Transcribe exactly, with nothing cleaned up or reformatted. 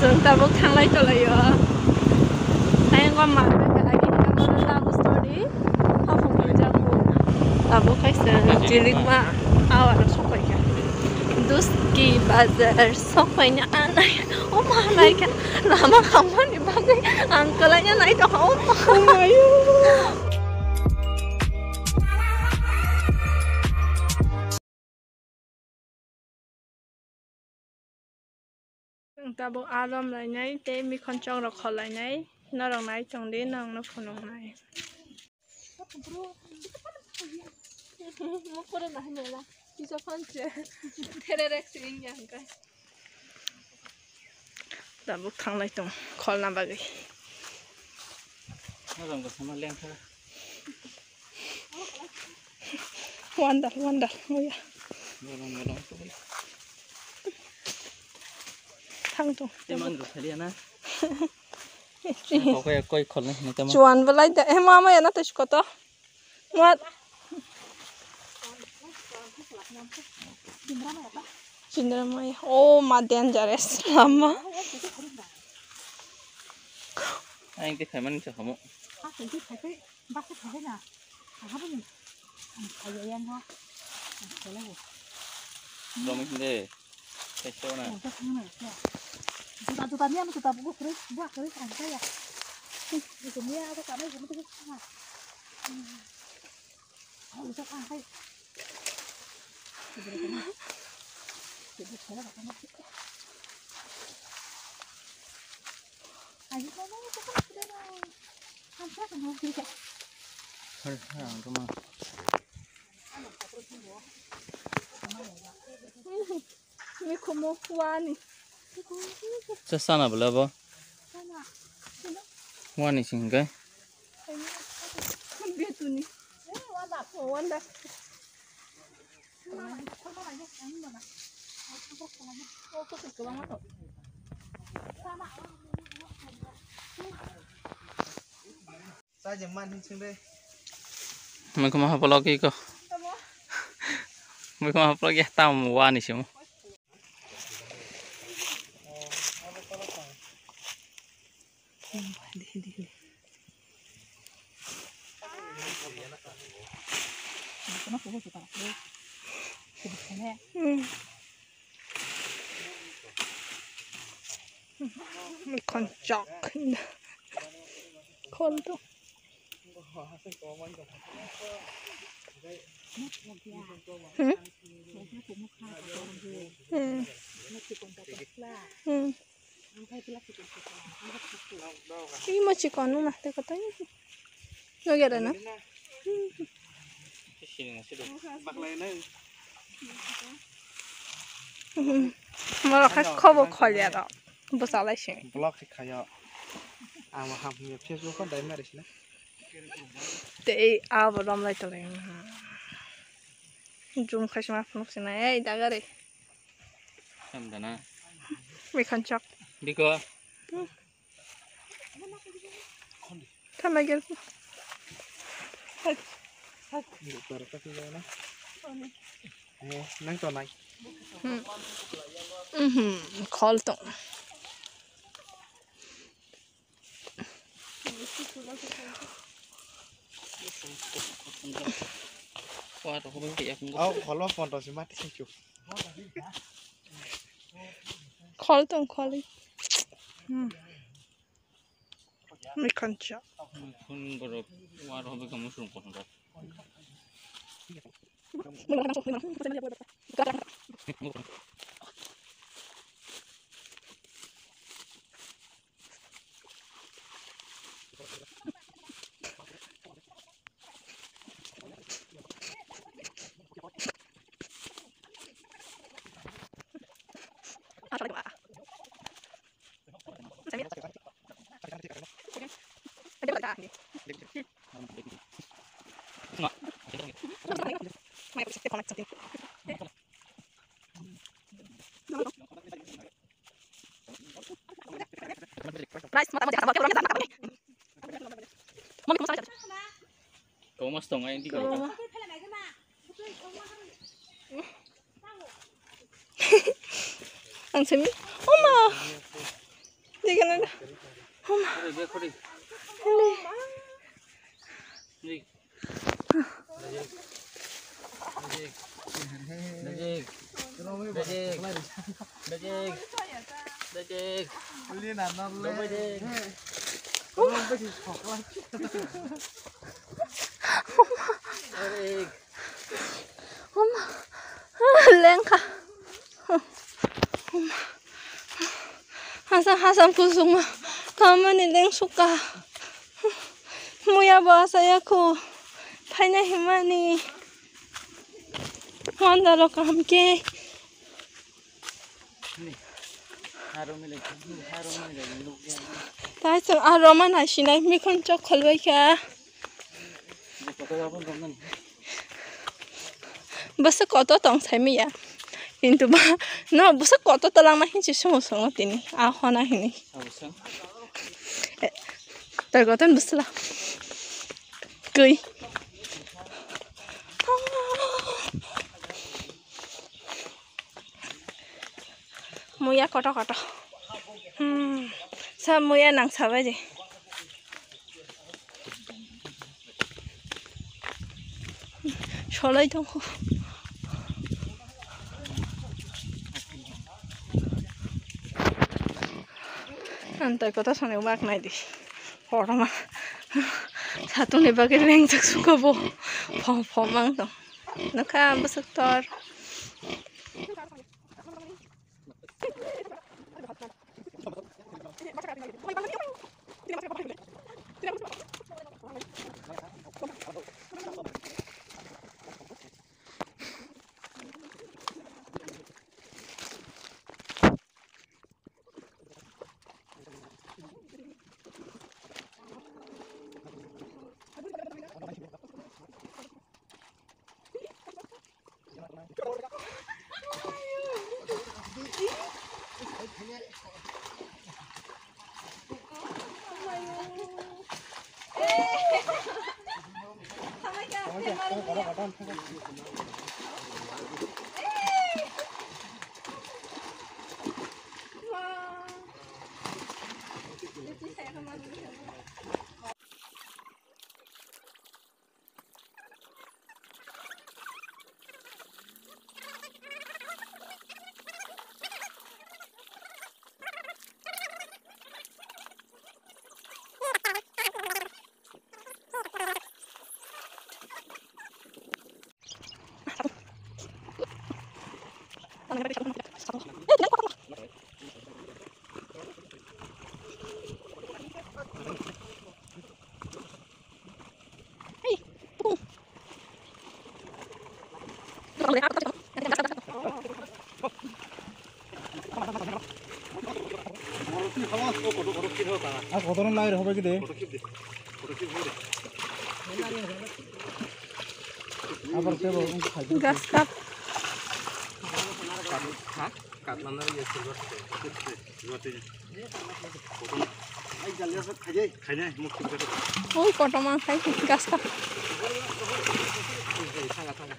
Chwng tabuk thanglai tonglaio. Ayang o ma love story. Haphung kaijago. Tabuk kaisa jilikma awaro sokphaikha. Duski bazar sokphaina anai. O ma naikha. Lama khamani bagwi ang kwlaina naitongkha. O ma. O mayo. Chwng tabuk alom lainai tei mikhon chok rok khol lainai, norok nai tong di, norok no phunuk nai. Mukuru na hwnwi la, kisa phone se, thererek se wngya hwnkhe. Tabuk thanglai tong kholna bagwi. Norok sama lengkha. Wandal, wandal, oya. Bolong, bolong, bolong. Thang tong. Teman rw thaliya na. Kok ya koi khol na, teman. Chuan belai da, eh, mama ya na to sikoto. Mat. Chinramaya. Oh, ma dangerous lama. Ang ti khaimani sa khamu. Basa khaina. Aha bini. Ang khaya yang ha. Ang khaya. Romik de. Kaiso na. Oh, dak nang ya. Juta, juta ni amo juta buku kere, buah kere ang khaya. Itu ni ada kami itu tu. Oh, itu ang khaya. Itu kena. Itu kena apa? Ayo, mana itu kan sudah dah. Hampir kan mau kita. Har, har, ang kama. Mikhumu wani. Cha sana bwla bo. Wani sing khe. Betuni. Wanda. Sajeng man hin sing de. Mui kuma hapolok iko. Mui kuma hapolok ya tam wani simu. Mikon chok. Khol tu. Hmm? Hmm. Hmm. Imo chikon wngma tei kotor. Nugya da na? Hmm. Moro kha khobo kholya rok. Bwchalai se. Block se khayo. Ang ham Facebook ko dai mari sina. Tei abo romlai tolai. Zoom khai sima phunuk sina. Ei dagari. Samdana. Mikhan chok. Biko. Thanai gel. Nang to nai. Hmm. Mhm. Khol tong. Au, kholo pondro si mati sing chu. Khol tong kholi. Hmm. Mikhan cha. Phun borok war hobe kamu sung kono. Kau mas tong ai di kau. Ang semi. Oma. Lengkha. Hasam hasam kusuma kamani leng suka. Muya bo asaya khu phaina himani. Honda lo kaham khe. Tai chwng aro ma naisinai mikhon chok kholbai kha. Bwswk kotor tong saimanya. Kintu ba no bwswk kotor twlangna hinwi se sumo songo tini. A hona hinwi. Eh, tai kotor bwsla. Kwi. Muya koto koto. Hmm. Sa muya nang sabai de. Solai tongkho. Ang tai koto sani bak nai di. Korma. Satuni bagwi lengjak suka bo. Phom phom ang tong. Nokha bwswk tor. Ang kotorno lai rw hobai khe de. Abar tebo wng kha. Gas kap. Ha? Kap nang nang ya silver. Oi, kotorma khai gas kap. Thanga, thanga.